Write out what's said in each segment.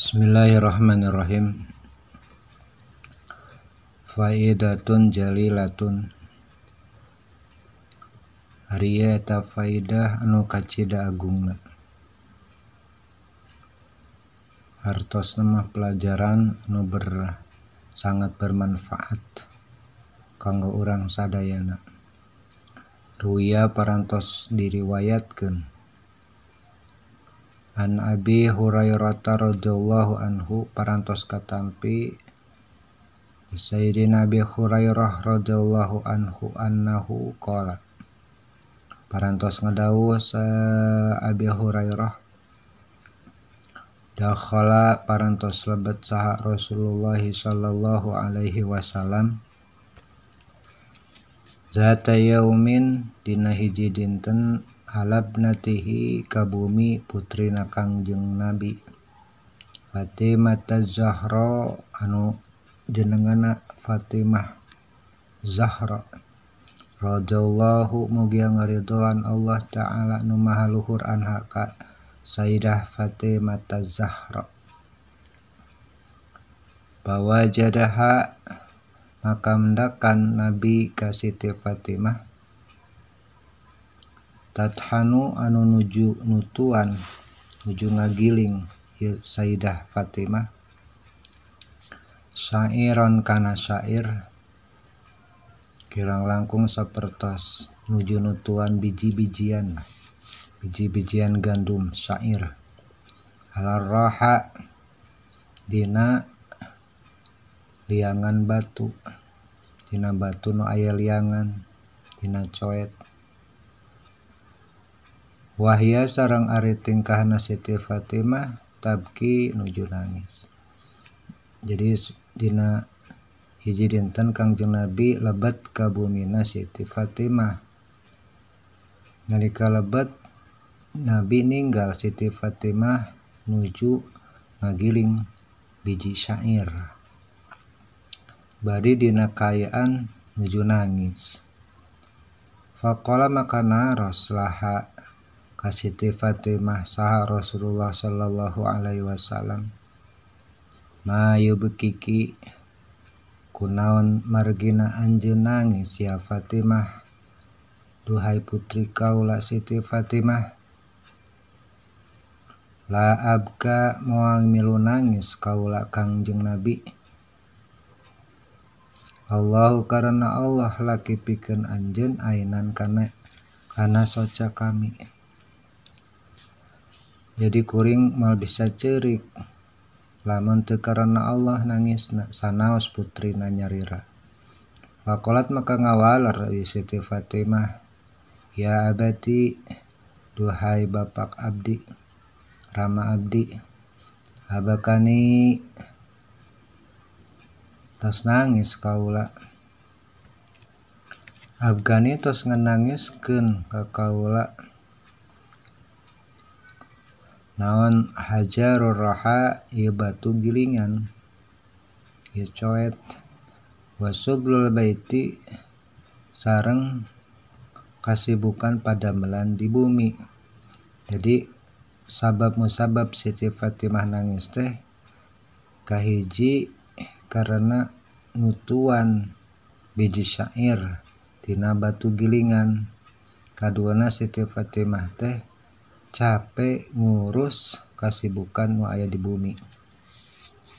Bismillahirrahmanirrahim. Faidatun jalilatun. Ari eta faidah anu kacida agungna. Hartosna mah pelajaran anu sangat bermanfaat kanggo urang sadayana. Ruya parantos diriwayatkeun An Abi Hurairah radhiyallahu anhu parantos katampi Sayyidina Abi Hurairah radhiyallahu anhu annahu qala parantos ngadawuh sa Abi Hurairah dakhala parantos lebet saha Rasulullah sallallahu alaihi wasallam zata yaumin dina hiji dinten alabnatihi ka bumi putrina Kangjeng Nabi Fatimah Zahra anu jenengana Fatimah Zahra radhiyallahu mugia ngaridhoan Allah taala nu maha luhur anha ka Sayyidah Fatimah Zahra. Bawajadaha maka mendakan Nabi ka Siti Fatimah tathanu anu nuju nutuan nuju ngagiling ieu Sayyidah Fatimah syairon kana syair kirang langkung sapertos nuju nutuan biji-bijian biji-bijian gandum syair ala raha dina liangan batu dina batu nu aya liangan dina coet. Wahya sareng ari tingkahna Siti Fatimah tabki nuju nangis. Jadi dina hiji dinten Kangjeng Nabi lebet ka bumina Siti Fatimah. Nalika lebet Nabi ninggal Siti Fatimah nuju ngagiling biji syair. Bari dina kaayaan nuju nangis. Faqala maka naros laha ka Siti Fatimah saha Rasulullah sallallahu alaihi wasallam ma yubkiki kunaon margina anjeun nangis ya Fatimah duhai putri kaula Siti Fatimah la abka moal milu nangis kaula Kangjeng Nabi Allahu karena Allah laki pikeun anjeun ainan kana soca kami. Jadi kuring mal bisa ceurik lamun teu karena Allah nangisna sanaos putrina nyarira. Faqalat maka ngawaler Siti Fatimah ya abati duhai bapak abdi rama abdi abakani tos nangis kaula abgani tos nganangiskeun ka kaula naon hajarur raha ieu batu gilingan ieu coet wasuglul baiti sareng kasibukan padamelan di bumi. Jadi sabab musabab Siti Fatimah nangis teh kahiji karena nutuan biji syair tina batu gilingan, kaduana Siti Fatimah teh capek ngurus kasibukan nu aya di bumi.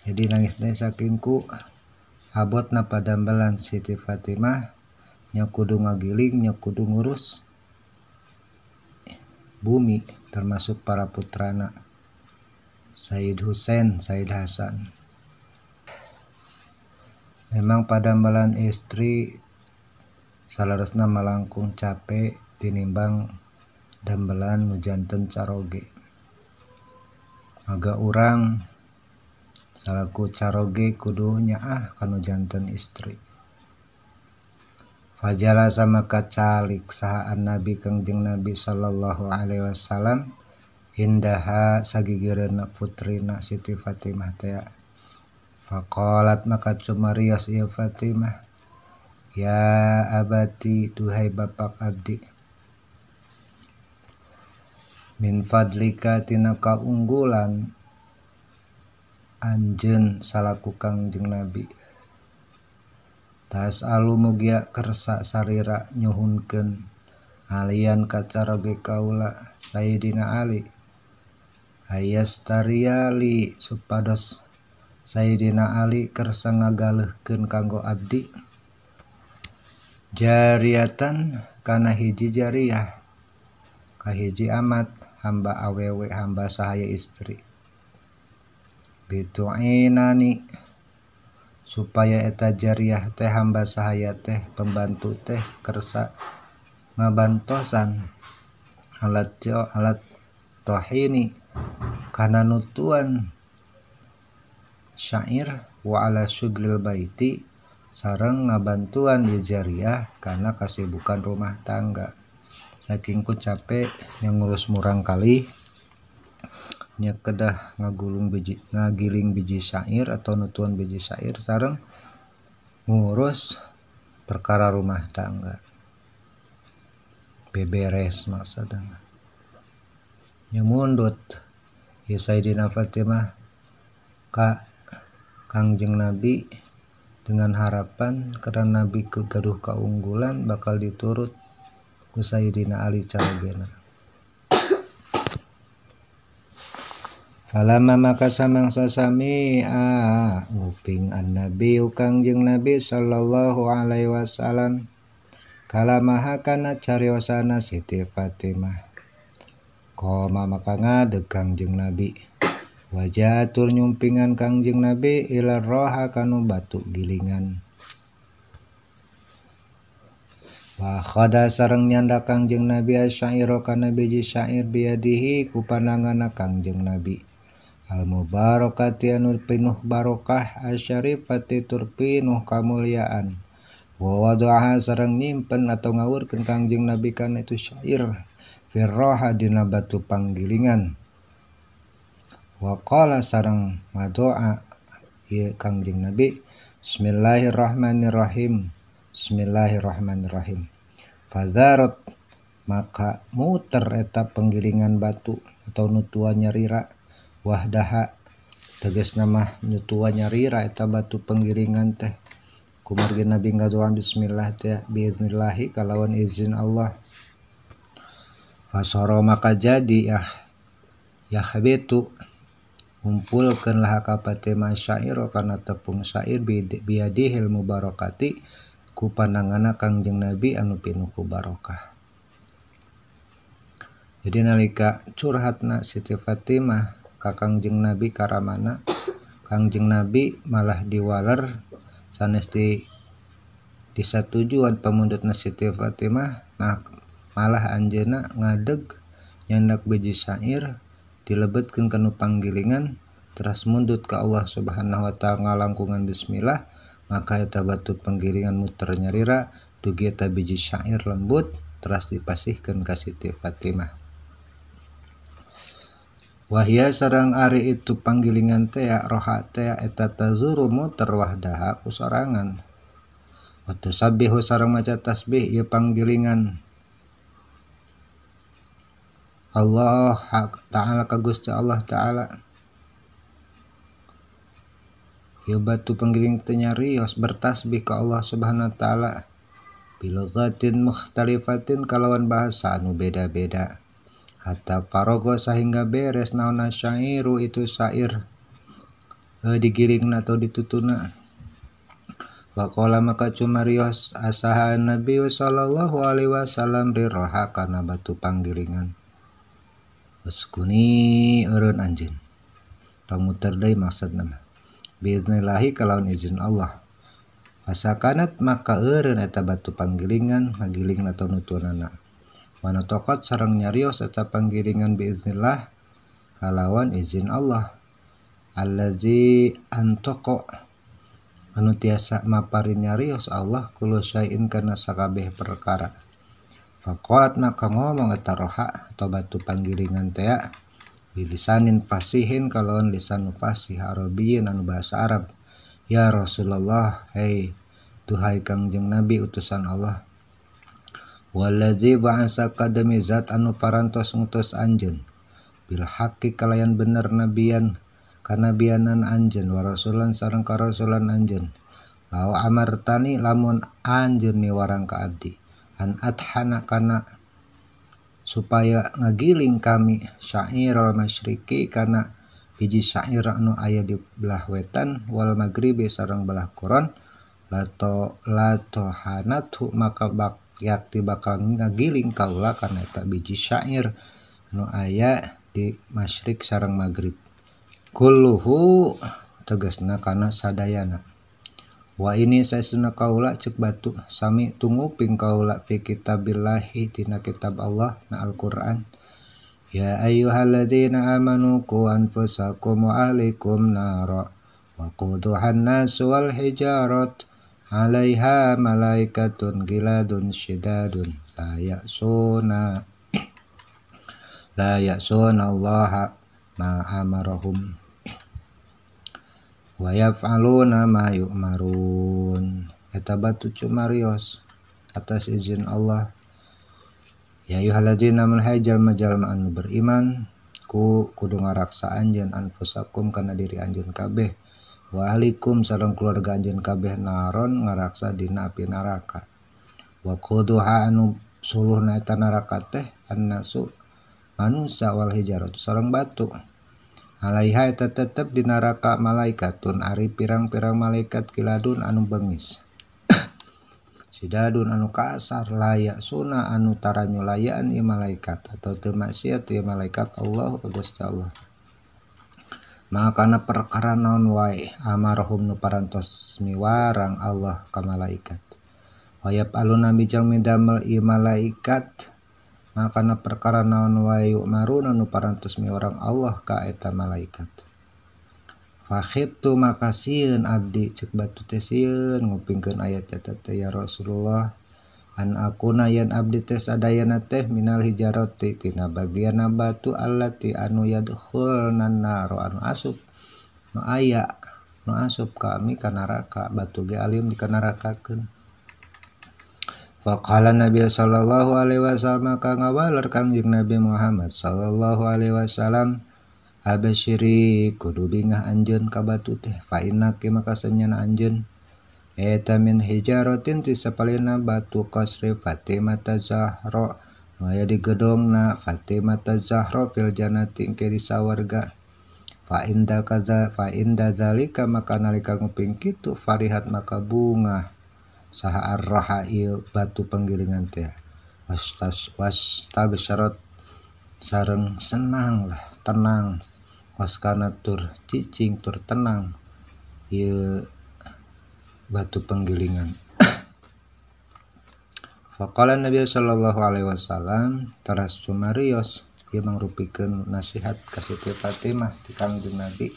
Jadi nangisnya saking ku abotna padambelan Siti Fatimah nya kudu ngagiling nya kudu ngurus bumi termasuk para putrana Sayyid Husain, Sayyid Hasan. Memang padambelan istri salarasna malangkung capek tinimbang dambelan nu janten caroge. Aga urang salaku caroge kudu nyaah kanu janten istri. Fajala sama kacalik saha Nabi Kangjeng Nabi sallallahu alaihi wasallam indaha sagigireunna putrina Siti Fatimah teh. Faqalat maka cumarios ieu Fatimah ya abati duhai bapak abdi min fadlika tina kaunggulan anjeun salaku Kangjeng Nabi tasalu mugia kersa salira nyuhunkeun alian kacaroge kaula Sayyidina Ali ayastariali supados Sayyidina Ali kersa ngagaleuhkeun kanggo abdi jariatan kana hiji jariyah kahiji amat hamba awewe hamba sahaya istri ditu'inani supaya eta jariyah teh hamba sahaya teh pembantu teh kersa ngabantosan alat tohini kana nutuan syair wa ala syuglil baiti sareng ngabantuan ieu jariyah kana kasibukan rumah tangga. Saking ku capek yang ngurus murang kali nya kedah ngagulung biji ngagiling biji syair atau nutuan biji syair sareng ngurus perkara rumah tangga beberes maksudna nya mundut ieu Sayyidina Fatimah ka Kangjeng Nabi dengan harapan karena Nabi kegaduh kaunggulan bakal diturut ku Sayyidina Ali carogena. Falama maka samangsa sami nguping an-nabi Kangjeng Nabi sallallahu alaihi wasallam kalamaha kana cariosana Siti Fatimah koma maka ngadeg Kangjeng Nabi wajah tur nyumpingan Kangjeng Nabi ila roha kanu batu gilingan wa khada sareng nyanda Kangjeng Nabi asyaira kana biji syair biadihi ku pananganna Kangjeng Nabi al mubarakati anu pinuh barokah asyarifati tur pinuh kamuliaan wa wada'a sareng nyimpen atau ngawurkeun Kangjeng Nabi kana itu syair firroha dina batu panggilingan wa qala sareng ngadoa ieu Kangjeng Nabi bismillahirrahmanirrahim bismillahirrahmanirrahim fazarot maka muter eta penggilingan batu atau nutuan nyarira wahdaha tegasna mah nutuan nyarira eta batu penggilingan teh kumargi Nabi ngadoa bismillah teh biiznillahi kalawan izin Allah fasara maka jadi yahbitu ngumpulkeun laha ka Fatimah syair kana tepung syair biadihil mubarakati ku pananganna Kangjeng Nabi anu pinuh ku barokah. Jadi nalika curhatna Siti Fatimah ka Kangjeng Nabi karamana Kangjeng Nabi malah diwaler sanes di disatujuan pamundutna Siti Fatimah malah anjeunna ngadeg nyandak biji syair dilebetkeun kana panggilingan teras mundut ka Allah Subhanahu wa taala ngalangkungan bismillah maka eta batu penggilingan muter nyarira dugi eta biji syair lembut teras dipasihkeun ka Siti Fatimah. Wahya sareng ari itu panggilingan teh roha teh eta tazuru muter wahdaha ku sorangan wa tusabbihu sareng maca tasbih ieu panggilingan Allah ta'ala ka Gusti Allah ta'ala. Ieu batu penggiling teh nyarios bertasbih ka Allah Subhanahu wa taala bilughatin mukhtalifatin kalawan bahasa anu beda-beda hatta parogo sahingga beres naon syairu itu syair digiringna atau ditutuna. Waqala maka cumarios asaha Nabi sallallahu alaihi wasallam riroha kana batu panggilingan uskuni eureun anjeun tong muter deui maksudna mah biiznillahi kalawan izin Allah. Fasakanat maka eureun eta batu panggilingan ngagiling atau nutunana wana tokot sareng nyarios eta panggilingan biiznillah kalawan izin Allah allazi antoko anu tiasa maparin nyarios Allah kullu syai'in kana sakabeh perkara. Faqalat maka ngomong eta roha atau batu panggilingan tea bilisanin fasihin kalawan lisan fasih arabiyin anu bahasa Arab ya Rasulullah hei duhai Kangjeng Nabi utusan Allah wallazi ba'asaka demi zat anu parantos ngutus anjeun bil haqqi kalayan bener nabian kanabianan anjeun wa rasulan sareng karasulan anjeun. Lau amartani lamun anjeun miwarang ka abdi an adhana kana supaya ngagiling kami syairul masyriqi kana hiji syair anu aya di belah wetan wal maghribi sareng belah kulon lato latohanathu maka bak yakti bakal ngagiling kaula kana eta biji syair anu aya di masyrik sareng maghrib. Kulluhu tegasna kana sadayana. Wa ini saestuna kaula cek batu sami tunguping kaula fi kitabillahi tina kitab Allah na Al-Qur'an. Ya ayyuhalladzina amanu qu anfusakum wa ahlikum nara wa quduhan nas wal hijarat 'alaiha malaikatun giladun syidadun la ya'suna Allah ma amarahum wa yaf'aluna ma yu'marun. Eta batu cumarios atas izin Allah. Ya ayyuhalladzina amanu jalma-jalma anu beriman ku kudu ngaraksa anjeun anfusakum kana diri anjeun kabeh wa ahlikum sareng keluarga anjeun kabeh naron ngaraksa dina api neraka. Wa quduha anu suluhna eta neraka teh annasu manusa wal hijaratu sareng batu. Alaiha eta tetep di neraka malaikatun ari pirang-pirang malaikat kiladun anu bengis. Sidadun anu kasar layak suna anu taranyulayaan ieu malaikat atau teu maksiat ieu malaikat Allah Gusti Allah. Makana perkara naon wae amarahum nu parantos miwarang Allah ka malaikat. Wayap aluna bijang midamel ieu malaikat makana perkara naon wae yu'maruna nu parantos miwarang Allah ka eta malaikat. Fakhibtu maka sieun abdi cek batu teh sieun ngupingkeun ayat eta teh ya Rasulullah an akuna yen abdi teh sadayana teh minal hijarati tina bagianna batu allati anu yadkhulna naro anu asup nu aya nu asup kami ka neraka batu ge alim dikanarakakeun. Faqala Nabi sallallahu alaihi wasallam ka ngawaler Kangjeng Nabi Muhammad sallallahu alaihi wasallam abasyiri kudu bingah anjeun ka batu teh fa innaki maka sanyana anjeun eta min hijaratin ti sapalina batu qasri Fatimah Zahra nu aya di gedongna Fatimah Zahra fil jannati engke di sawarga. Fa inda kaza fa inda zalika maka nalika nguping kitu farihat maka bunga saha arraha ieu batu penggilingan teh wastas wastabsyarat sareng senang lah tenang waskana tur cicing tur tenang ieu batu penggilingan. Faqala Nabi sallallahu alaihi wasallam teras cumarios ieu mangrupikeun nasihat ka Siti Fatimah ti Kangjeng Nabi.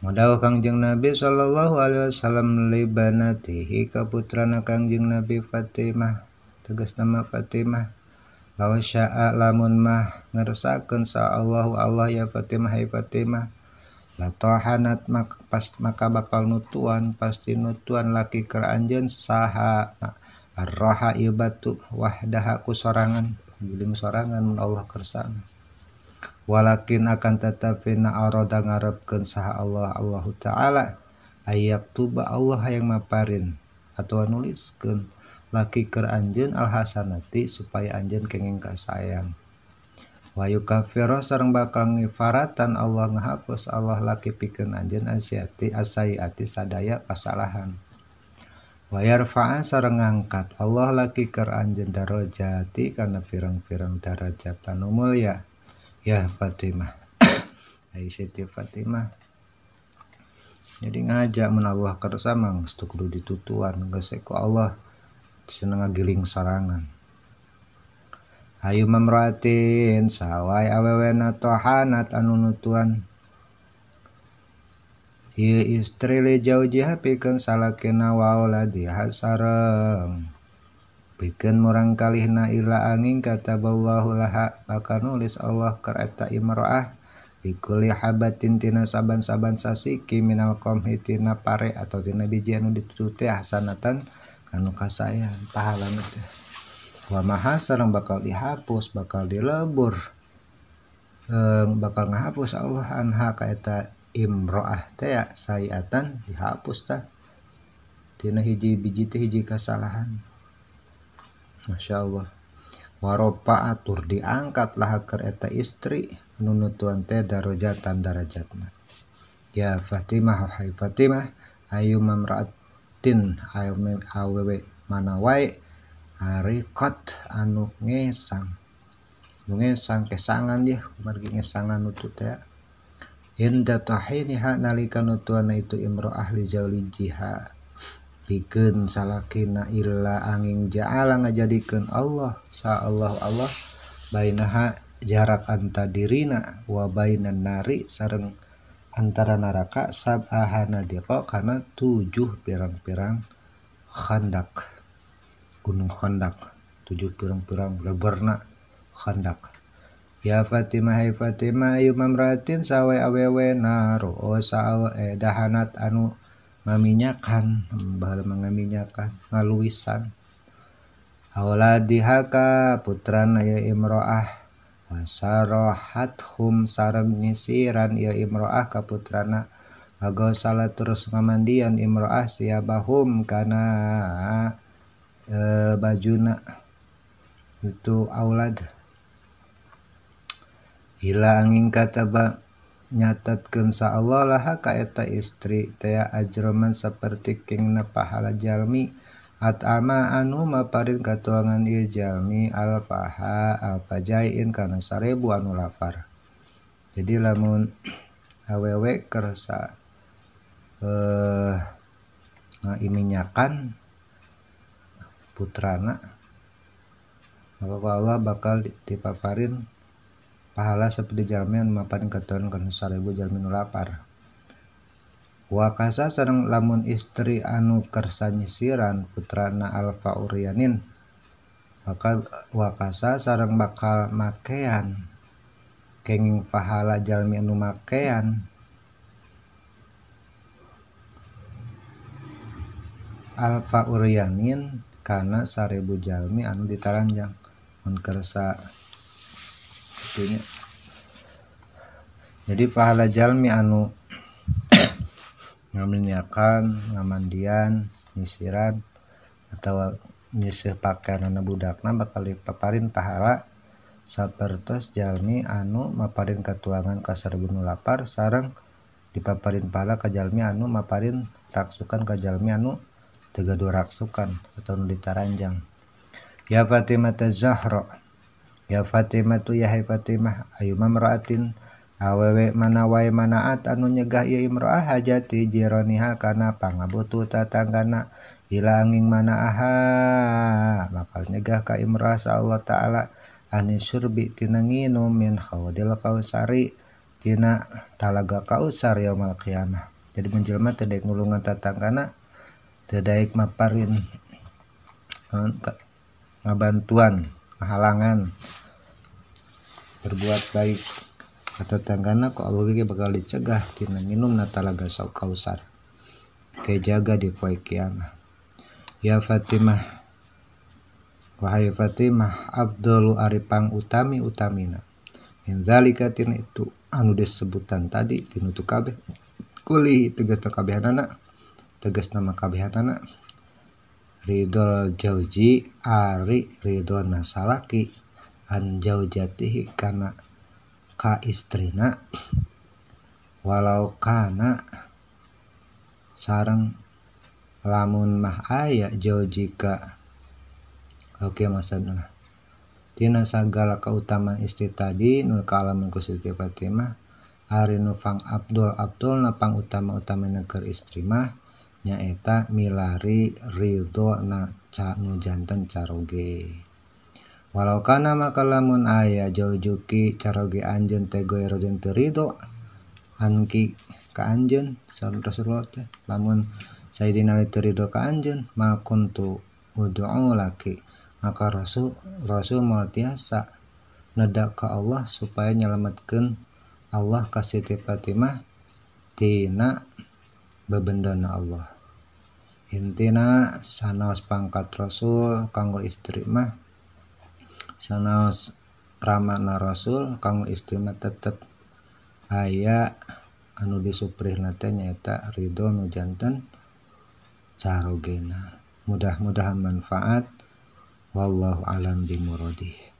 Modal Kangjeng Nabi sallallahu alaihi wasallam libanatihi ka putrana Kangjeng Nabi Fatimah tegas nama Fatimah law syaa lamun mah ngersakeun sa Allahu Allah ya Fatimah hai Fatimah la tahanat pas maka bakal nutuan pasti nutuan laki keur anjeun saha arraha ieu batu wahdaha ku sorangan giling sorangan mun Allah kersana. Walakin akan tetapi na arada ngarepkeun saha Allah Allahu Ta'ala ayak tuba Allah hayang maparin atau nuliskeun laki keur anjeun alhasanati supaya anjeun kenging kasayang. Wa yukafiru sareng bakal ngifaratan Allah ngahapus Allah laki pikeun anjeun asiati asaiati sadaya kasalahan. Wa yarfa'a sareng ngangkat Allah laki keur anjeun darajati kana pirang-pirang darajat anu mulya. Ya Fatimah. Ai Siti Fatimah. Jadi ngajak mun Allah kersa mah geus teu kudu ditutuan geus ku Allah seneng ngagiling sorangan. Ayu mamratin sawai awewena tohanat anu nutuan ieu istri li jaujiha pikeun salakina wa auladiha sareng pikeun murang kalihna ila angin kataballahu laha maka nulis Allah keur eta imro'ah bikuli habatin tina saban-saban sasiki minal qamhi tina pare atau tina biji anu ditutup teh hasanatan kanu kasayan pahalana teh. Wa maha sareng bakal dihapus bakal dilebur bakal ngahapus Allah anha ka eta imro'ah teh sayiatan dihapus tah tina hiji biji teh hiji kasalahan. Masya Allah. Waropa atur diangkat lah keur eta istri anu nutuan teh darajatan darajatna. Ya Fatimah hai Fatimah ayu mamraatin ayu awewe mana wae ariqat anu ngesang. Nu ngesang kesangan dia margi ngesangan nutu teh. Inda tahiniha nalika nutuana itu imro'ah li jaulijiha. Pikeun salakina illa angin ja'ala ngajadikeun Allah sa Allah Allah bainaha jarak anta dirina wa bainan nari sareng antara neraka sab'ahana diqa kana 7 pirang-pirang khandak gunung khandak 7 pirang-pirang lebarna khandak. Ya Fatimah hai Fatimah ayu mamratin sawe awewe naru sawe dahanat anu ngaminyakan bahala mengaminyakan ngaluisan auladihaka putrana ya imro'ah wasarohathum sareng nyisiran ya imro'ah ka putrana agosala terus ngamandian imro'ah siabahum kana bajuna itu aulad ila angin kata ba nyatatkeun sa Allah laha ka eta istri teh ajroman saperti kengna pahala jalmi atama anu maparin katuangan ieu jalmi alfaha alfajain kana 1000 anu lapar. Jadi lamun awewe kersa ngaiminyakan putrana maka Allah bakal dipaparin pahala seperti jalmi anu maparin katuangan kana 1000 jalmi nu lapar. Wakasa sareng lamun istri anu kersa nyisiran putrana alfa urianin bakal wakasa sareng bakal makean kenging pahala jalmi anu makean alfa urianin kana 1000 jalmi anu ditaranjang mun kersa itunya. Jadi pahala jalmi anu ngaminyakan, ngamandian, nyisiran atau nyisih pakaian anu budakna bakal dipaparin pahala sapertos jalmi anu maparin katuangan ka 1000 nu lapar sareng dipaparin pahala ka jalmi anu maparin raksukan ka jalmi anu teu gaduh raksukan atau nu ditaranjang. Ya Fatimah Zahra ya Fatimah tu ya hai Fatimah ayu mamraatin awewe mana wae manaat anu nyegah ieu imro'ah hajati jironiha kana pangabutuh tatanggana ila angin mana aha bakal nyegah ka imro'ah sa Allah Ta'ala ani syurbi tina nginum min haudil kausari tina talaga kausar yaumul qiyamah. Jadi menjelma teu daek nulungan tatanggana teu daek maparin ngabantuan halangan berbuat baik atau tanggana kok Allah ge bakal dicegah tina nginum na talaga kausar ke jaga di poe kiamah. Ya Fatimah wahai Fatimah abdulu aripang utami utamina min zalika tina itu anu disebutan tadi tinu tu kabeh kuli tegas kabehanana tegas nama kabehanana ridol jauji ari ridona salaki an jaujatihi kana ka istrina walau kana sareng lamun mah aya jaujika oke maksudna tina sagala kautamaan istri tadi nu kaalaman ku Siti Fatimah ari nu fang abdul abdul na pang utama-utamina keur istri mah nyaeta milari ridho na ca nu janten caroge. Walau kana maka lamun aya jaujuki caroge anjeun teh goero den teu ridho anki ka anjeun saur Rasulullah teh lamun Sayyidina Ali teu ridho ka anjeun ma kuntu ud'u laki maka Rasul moal tiasa neda ka Allah supaya nyelametkeun Allah ka Siti Fatimah tina bebendana Allah. Intina sanaos pangkat Rasul kanggo istri mah sanaos ramana Rasul kanggo istri mah tetep aya anu disuprihna teh nyaeta ridho nu janten carogena. Mudah-mudahan manfaat. Wallahu alam bimuradih.